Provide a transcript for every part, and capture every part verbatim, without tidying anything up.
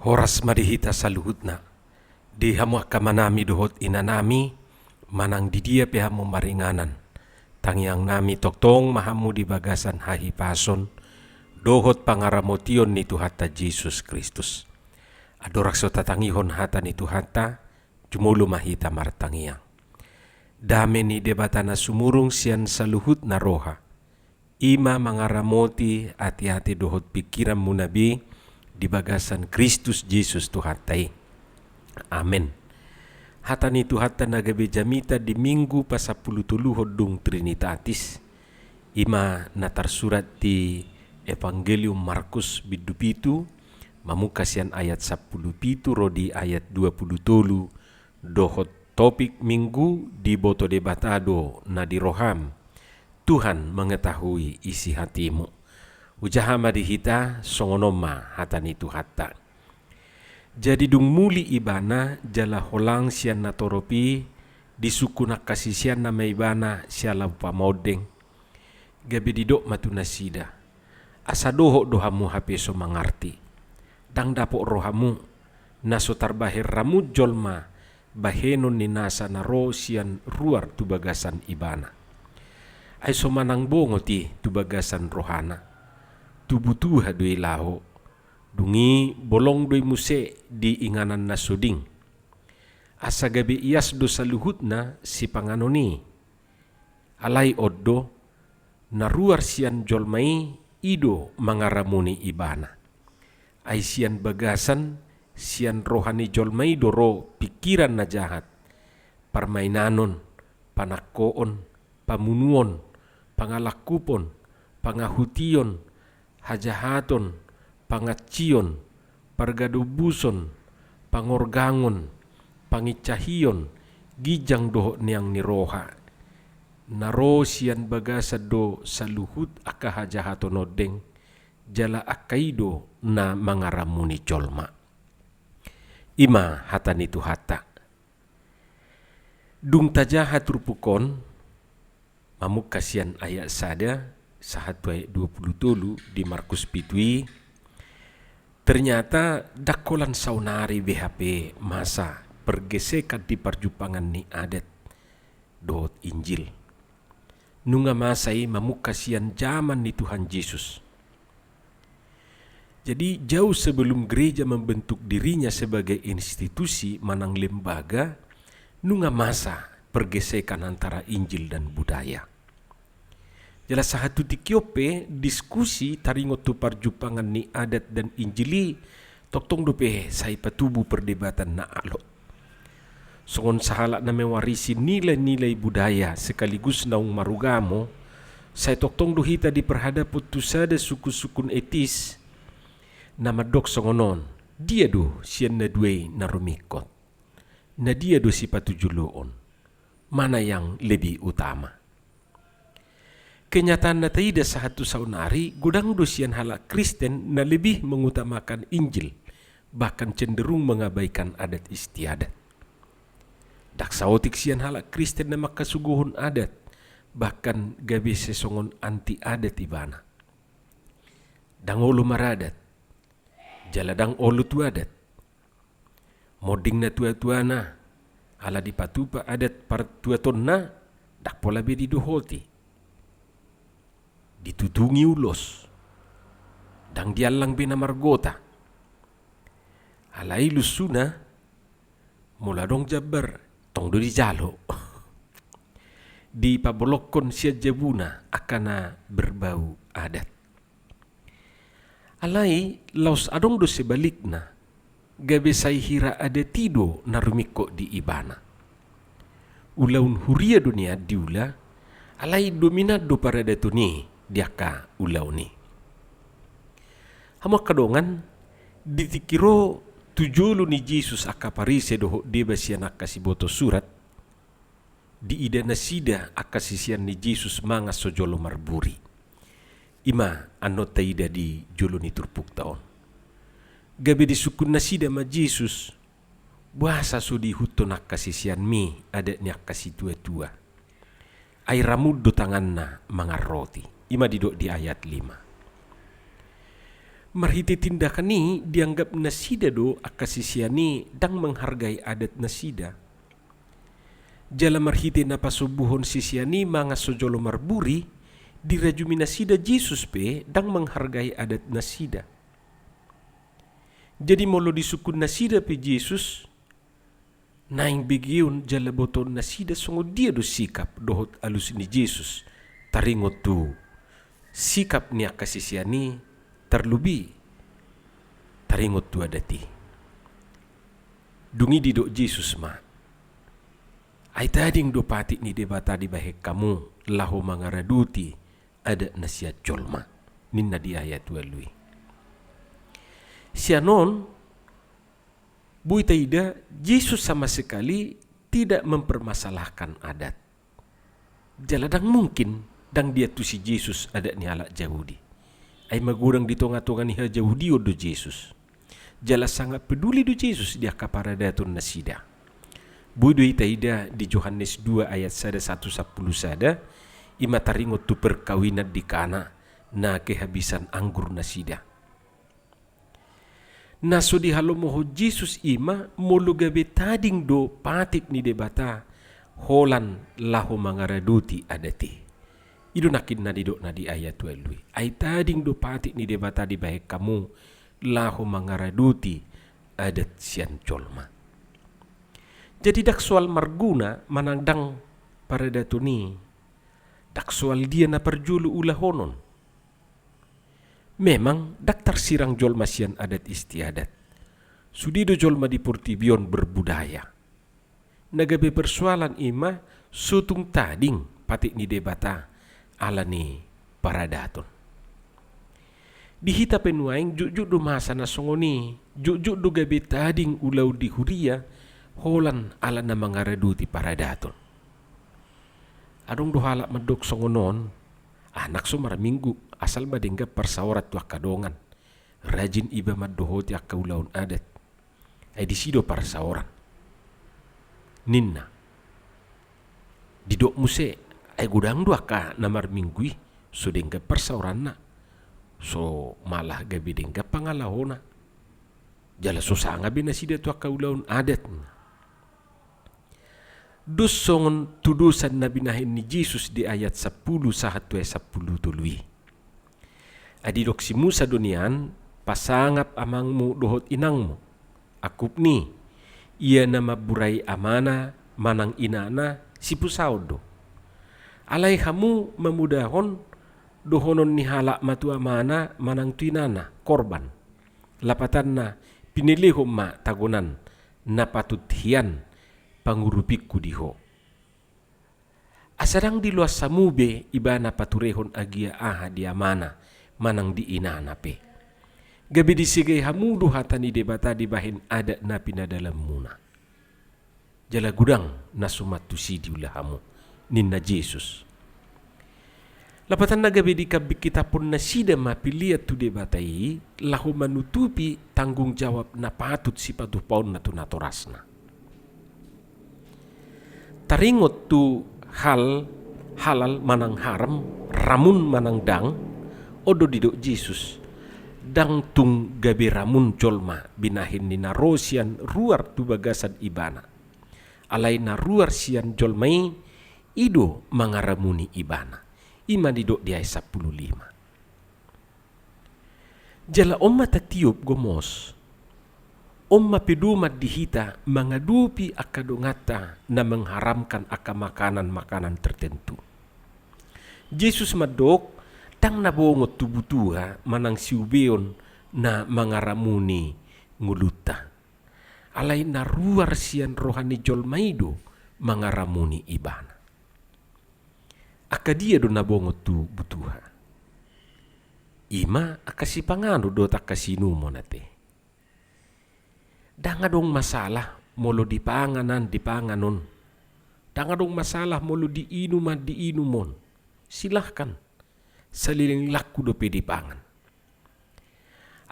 Horas ma di hita saluhutna, di hamu angka amanami dohot inanami, manang di dia pe hamu maringanan. Tangiangnami tongtong ma hamu di bagasan hahipason dohot pangaramotion ni Tuhanta Jesus Kristus. Andorang so tatangihon hata ni Tuhanta, jumolo ma hita martangiang. Dame ni Debata na sumurung sian saluhutna roha, i ma mangaramoti ateate dohot pingkiranmuna be di bagasan Kristus Jesus Tuhanta i. Amen. Hata ni Tuhanta na gabe jamita di Minggu pasampulutoluhon dung Trinitatis, i ma na tarsurat di Evangelium Markus bindu pitu, mamungka sian ayat sampulu pitu ro di ayat dua pulu tolu, dohot topik Minggu: Diboto Debata do na di roham, Tuhan mengetahui isi hatimu. Hujaha ma di hita, songon on ma hata ni Tuhanta. Jadi dung muli Ibana jala holang sian natorop i, disungkun angka siseanna ma Ibana siala umpama ondeng. Gabe didok ma tu nasida: Asa dohot do hamu hape so mangarti? Ndang dapot rohamu, na so tarbahen ramun jolma bahenon ni nasa na ro sian ruar tu bagasan ibana? Ai so manang bongot i tu bagasan rohana, tu butuha do i laho, dung i bolong do i muse di inganan na so ding. Asa gabe ias do saluhutna sipanganon i. Alai on do, na ruar sian jolma i, i do mangaramuni ibana. Ai sian bagasan, sian roha ni jolma i do ro pingkiran na jahat, parmainanon, panangkoon, pamunuon, pangalangkupon, pangahution, hajahaton, pangancion, pargadombuson, pangorgangon, pangincahion, ginjang dohot neang ni roha. Na ro sian bagasan do saluhut angka hajahaton ondeng, jala angka i do na mangaramuni jolma. I ma hata ni Tuhanta. Dung tajaha turpuk on, mamungka sian ayat sada sahat tu ayat dua pulu tolu di Markus pitu i, ternyata ndang holan saonari be hape masa pergesekan di parjumpangan ni adat dohot Injil. Nunga masa i mamungka sian jaman ni Tuhan Jesus. Jadi, jauh sebelum gereja membentuk dirinya sebagai institusi manang lembaga, nunga masa pergesekan antara Injil dan budaya. Jala sahat tu tingki on pe, diskusi taringot tu parjumpangan ni adat dan Injil i tongtong dope sai patubu perdebatan na alot. Songon sahalak na mewarisi nilai-nilai budaya sekaligus naung marugamo, sai tongtong do hita diperhadapon tu sada sungkun-sungkun etis na mandok songon on: Dia do sian na dua i na rumingkot? Na dia do sipatujoloon? Mana yang lebih utama? Kenyataan na taida sahat tu saonari, godang do sian halak Kristen na lebih mengutamakan Injil, bahkan cenderung mengabaikan adat istiadat. Ndang saotik sian halak Kristen na mangkasogohon adat, bahkan gabe sesongon anti adat ibana. Ndang olo maradat, jala ndang olo tu adat. Monding natua-tuana, ala dipatupa adat partuatonna, ndang pola be didohoti. Ditutungi ulos, ndang diallang be na margota. Alai lunsuna, molo adong jambar, tong do dijalo. Dipabolongkon sian jabuna angka na berbau adat. Alai laos adong do sebalikna, gabe sai hira adat i do na rumingkot di ibana. Ulaon huria do nian diula, alai dominan do paradaton i di angka ulaon i. Hamu angka dongan, di tingki ro tu jolo ni Jesus angka Parise dohot deba sian angka siboto surat, diida nasida angka sisean ni Jesus mangan so jolo marburi. I ma annon taida di jolo ni turpukta on. Gabe disungkun nasida ma Jesus: Boasa so diihuthon angka siseanmi adat ni angka situatua? Ai ramun do tanganna mangan roti. I ma didok di ayat lima. Marhite tindakan i dianggap nasida do angka sisean i ndang menghargai adat nasida. Jala marhite na pasombuhon sisean i mangan so jolo marburi, dirajumi nasida Jesus pe ndang menghargai adat nasida. Jadi molo disungkun nasida pe Jesus, naeng begeon jala botoon nasida songon dia do sikap dohot alus ni Jesus taringot tu sikap ni angka sisean i, tarlobi taringot tu adat i. Dung i didok Jesus ma, ai tading do patik ni Debata dibahen hamu laho mangaradoti adat na sian jolma, ninna di ayat ualu i. Sian on, boi taida, Jesus sama sekali tidak mempermasalahkan adat. Jala ndang mungkin ndang diantusi Jesus adat ni halak Jahudi. Ai magodang di tonga-tonga ni hajahudion do Jesus. Jala sangat peduli do Jesus di angka paradaton nasida. Boi do i taida di Johannes dua ayat sada sahat tu sampulu sada, i ma taringot tu perkawinan di Kana, na kehabisan anggur nasida. Na so dihalomohon Jesus i ma, molo gabe tading do patik ni Debata holan laho mangaradoti adat i. I do nangkin na nidokna di ayat ualu i. Ai tading do patik ni Debata dibahen hamu laho mangaradoti adat sian jolma. Jadi ndang soal marguna manang ndang paradaton i, ndang soal dia na parjolo ulahonon. Memang ndang tarsirang jolma sian adat istiadat. Sude do jolma di portibi on berbudaya. Na gabe persoalan i ma, so tung tading patik ni Debata ala ni paradaton. Di hita pe nuaeng jotjot do masa na songon i, jotjot do gabe tading ulaon di huria holan ala na mangaradoti paradaton. Adong do halak mandok songon on, anak so marminggu, asal ma denggan parsaoran tu angka dongan. Rajin iba mandohoti angka ulaon adat. Ai disi do parsaoran, ninna. Didok muse, ai godang do angka na marminggu i, so denggan parsaoranna. So malah gabe denggan pangalahona. Jala so sanga be nasida tu angka ulaon adat. Dos songon tudosan na binahen ni Jesus di ayat sampulu sahat tu ayat sampulu tolu i. Ai didok si Musa do nian, pasangap amangmu dohot inangmu. Angkup ni, ia na mamburai amana manang inana sipusaon do. Alai hamu mamodahon dohonon ni halak ma tu amana manang tu inana, korban. Lapatanna, pinelehon ma tagonan na patut hian pangurupingku di ho. Asa ndang diloas hamu be ibana paturehon agia aha di amana manang di inana pe. Gabe disegai hamu do hata ni Debata dibahen adat na pinadalanmuna. Jala godang na so mantusi diula hamu, ninna Jesus. Lapatanna gabe dikambingkitaphon nasida ma pilian tu Debata i, laho manutupi tanggung jawab na patut sipatupaonna tu natorasna. Taringot tu hal, halal manang haram, ramun manang ndang, on do didok Jesus, ndang tung gabe ramun jolma binahen ni na ro sian ruar tu bagasan ibana. Alai na ruar sian jolma i, i do mangaramuni ibana. I ma didok di ayat sampulu lima. Jala on ma tatiop gomos. On ma pedoman di hita mangadopi angka donganta na mengharamkan angka makanan-makanan tertentu. Jesus mandok, ndang na bongot tu butuha manang siubeon na mangaramuni ngolunta. Alai na ruar sian roha ni jolma i do mangaramuni ibana. Angka dia do na bongot tu butuha? I ma angka sipanganon dohot angka siinumon ate. Ndang adong masalah molo dipangan an, dipangan on. Ndang adong masalah molo diinum an, diinum on. Silahkan. Saleleng langku dope dipangan.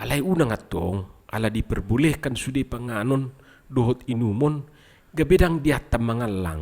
Alai unang antong, ala diperbolehkan sude panganon dohot inumon, gabe ndang diantam mangallang.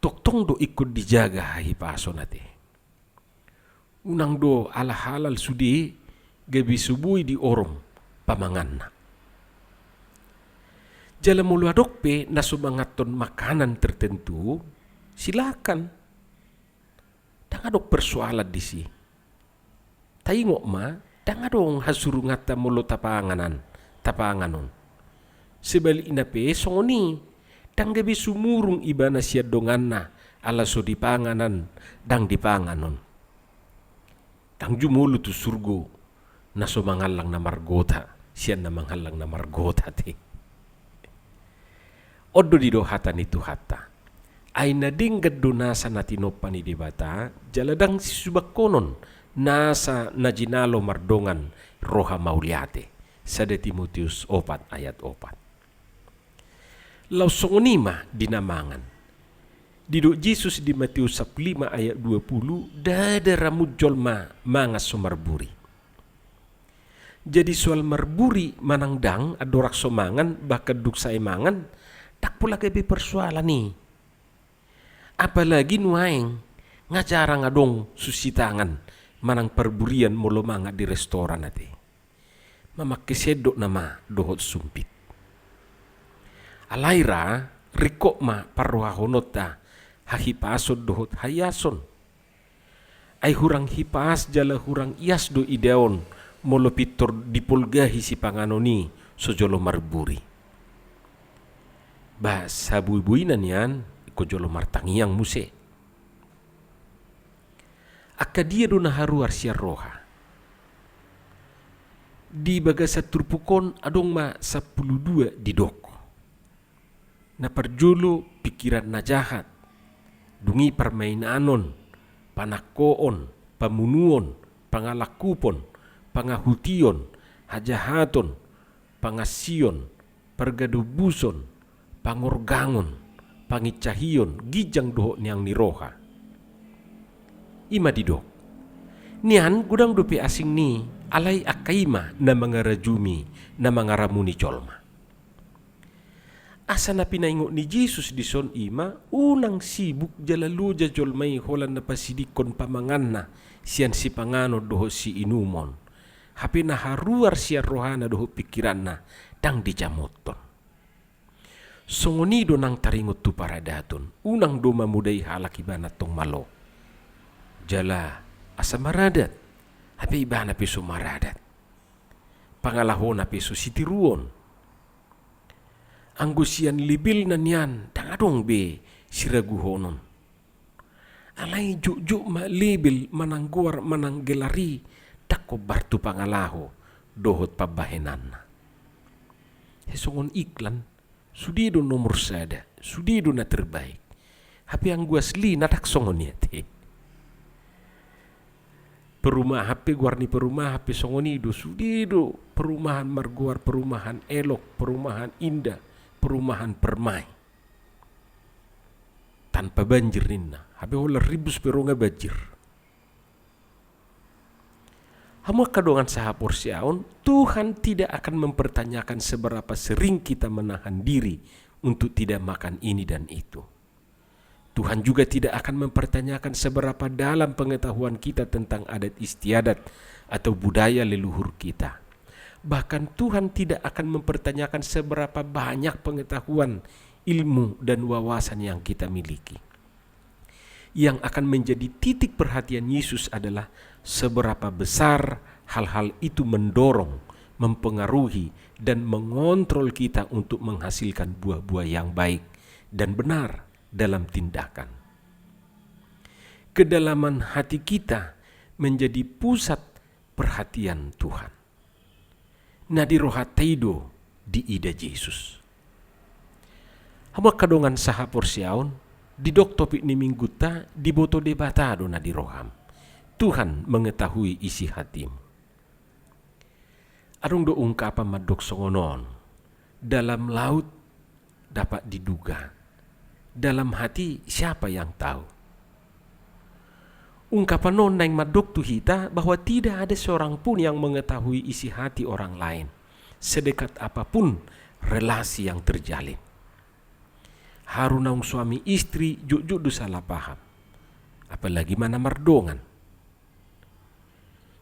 Tongtong do ingkon dijaga hahipason ate. Unang do ala halal sude gabe so boi diorom pamanganna. Jala molo adong pe na so manganhon makanan tertentu, silakan. Ndang adong persoalan disi. Taingot ma, ndang adong hasurunganta molo tapanganan, tapangan on. Sebalikna pe songon i, ndang gabe sumurung ibana sian donganna, ala so dipangan an, ndang dipangan on. Ndang jumolo tu surgo na so mangallang na margota sian na mangallang na margota, te. On do didok hata ni Tuhanta. Ai na denggan do nasa na tinompa ni Debata, jala ndang sisubangkonon nasa na jinalo mardongan roha mauliate. Sada Timoteus opat ayat opat. Laos songon i ma di na mangan. Didok Jesus di Mateus sampulu lima ayat dua pulu, ndada ramun jolma mangan so marburi. Jadi soal marburi manang ndang andorang so mangan, bahkan dung sae mangan, ndang pola gabe persoalan i. Apalagi nuaeng nga jarang adong susi tangan manang parburian molo mangan di restoran, ate. Mamangke sendok nama dohot sumpit. Alai ra, ringkot ma parrohahononta hahipason dohot haiason. Ai hurang hipas jala hurang ias do idaon molo pintor dipolgahi sipanganon i so jolo marburi. Ba saboiboina nian ingkon jolo martangiang muse. Angka dia do na haruar sian roha? Di bagasan turpuk on adong ma sampulu dua didok. Na parjolo pingkiran na jahat, dung i parmainanon, panangkoon, pamunuon, pangalangkupon, pangahution, hajahaton, pangansion, pargadombuson, pangorgangon, pangincahion, ginjang dohot niang ni roha. I ma didok. Nian godang dope asing ni, alai angka i ma na mangarajumi, na mangaramuni jolma. Asa na pinaingot ni Jesus dison i ma, unang sibuk jala loja jolma i holan na pasidingkon pamanganna sian sipanganon dohot siinumon. Hape na haruar sian rohana dohot pingkiranna ndang dijamothon. Songon i do nang taringot tu paradaton, unang do mamodai halak ibana tong malo. Jala asa maradat, hape ibana pe so maradat. Pangalahona pe so sitiruon. Anggo sian lebelna nian ndang adong be siraguhonon. Alai jotjot ma lebel manang goar manang gelar i ndang hombar tu pangalaho dohot pambahenanna. He songon iklan, sude do nomor sada, sude do na terbaik. Hape anggo aslina ndang songon i, ate. Perumahan pe, goar ni perumahan pe songon i do, sude do perumahan margoar perumahan elok, perumahan indah, perumahan permai. Tanpa banjir ninna, hape holan rimbus pe ro nga banjir. Hamu angka dongan sahaporseaon, Tuhan tidak akan mempertanyakan seberapa sering kita menahan diri untuk tidak makan ini dan itu. Tuhan juga tidak akan mempertanyakan seberapa dalam pengetahuan kita tentang adat istiadat atau budaya leluhur kita. Bahkan Tuhan tidak akan mempertanyakan seberapa banyak pengetahuan, ilmu, dan wawasan yang kita miliki. Yang akan menjadi titik perhatian Yesus adalah seberapa besar hal-hal itu mendorong, mempengaruhi, dan mengontrol kita untuk menghasilkan buah-buah yang baik dan benar dalam tindakan. Kedalaman hati kita menjadi pusat perhatian Tuhan. Na di rohanta i do diida Jesus. Hamu angka dongan sahaporseaon, didok topik ni minggunta, diboto Debata do na di roham. Tuhan mengetahui isi hatimu. Adong do ungkapan mandok songon on, dalam laut dapat diduga. Dalam hati siapa yang tahu? Ungkapan on naeng mandok tu hita bahwa tidak ada seorang pun yang mengetahui isi hati orang lain, sedekat apapun relasi yang terjalin. Haru naung suami istri jotjot do salah paham. Apalagi ma na mardongan.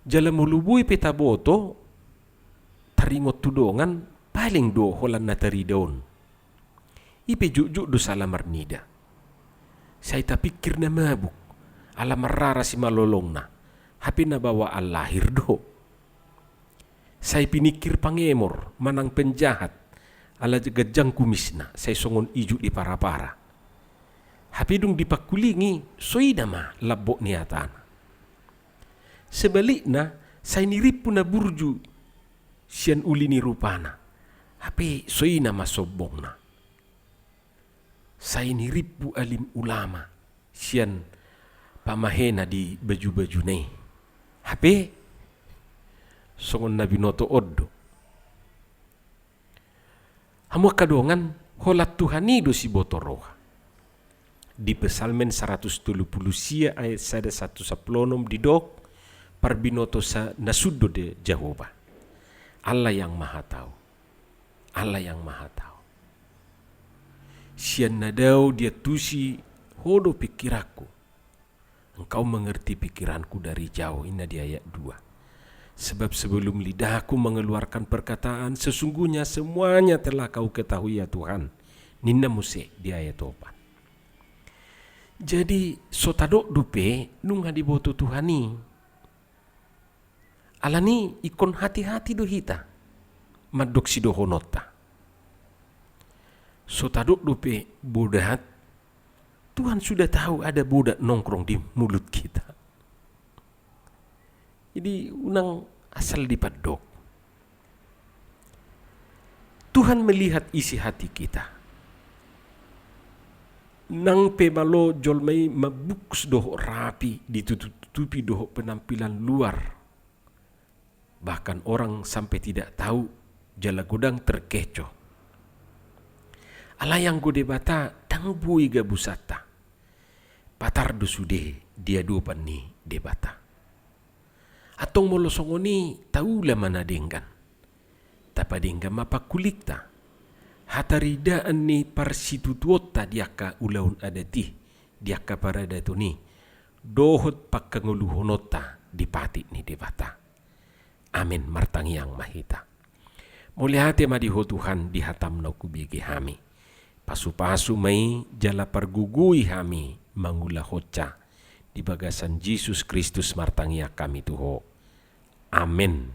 Jala molo boi pe taboto, taringot tu dongan, paling do holan na tarida on. I pe jotjot do sala marnida. Sai tapingkir na mabuk, ala marrara simalolongna, hape na bawaan lahir do. Sai piningkir pangemor manang penjahat, ala ganjang kumisna, sai songon ijuk di parapara. Hape dung dipangkulingi, so ina ma lambok ni hatana. Sebalikna, sai nirimpu na burju sian uli ni rupana, hape so ina ma sombongna. Sai nirimpu alim ulama sian pamahena di bajubajuna i, hape songon na binoto on do. Hamu angka dongan, holan Tuhan i do siboto roha. Di Psalmen saratus tolu pulu sia ayat sada sahat tu sampulu onom didok, parbinoto sa-, na sun do di Jahowa. Allah yang Maha Tahu. Allah yang Maha Tahu. Sian na dao diantusi ho do pingkiranku. Engkau mengerti pikiranku dari jauh, ninna di ayat dua. Sebab sebelum lidahku mengeluarkan perkataan, sesungguhnya semuanya telah Kau ketahui, ya Tuhan, ninna muse di ayat opat. Jadi, so tadok dope, nunga diboto Tuhan i. Alani ingkon hati-hati do hita mandok sidohononta. So tadok dope bodat, Tuhan sudah tahu ada bodat nongkrong di mulut kita. Jadi, unang asal dipandok. Tuhan melihat isi hati kita. Nang pe malo jolma i mambukus dohot rapi, ditutupi dohot penampilan luar, bahkan orang sampai tidak tahu, jala godang terkecoh. Alai anggo Debata ndang boi gabusanta. Patar do sude di adopan ni Debata. Antong molo songon i, taula ma na denggan. Tapadenggan ma pangkulingta. Hataridaan ni parsitutuonta di angka ulaon adat i, di angka paradaton i, dohot pangkangoluhononta di patik ni Debata. Amen. Martangiang ma hita. Mauliate ma di Ho Tuhan di hataM na hubege hami. Pasupasu ma i jala pargogoi hami mangulahonsa. Di bagasan Jesus Kristus martangiang hami tu Ho. Amen.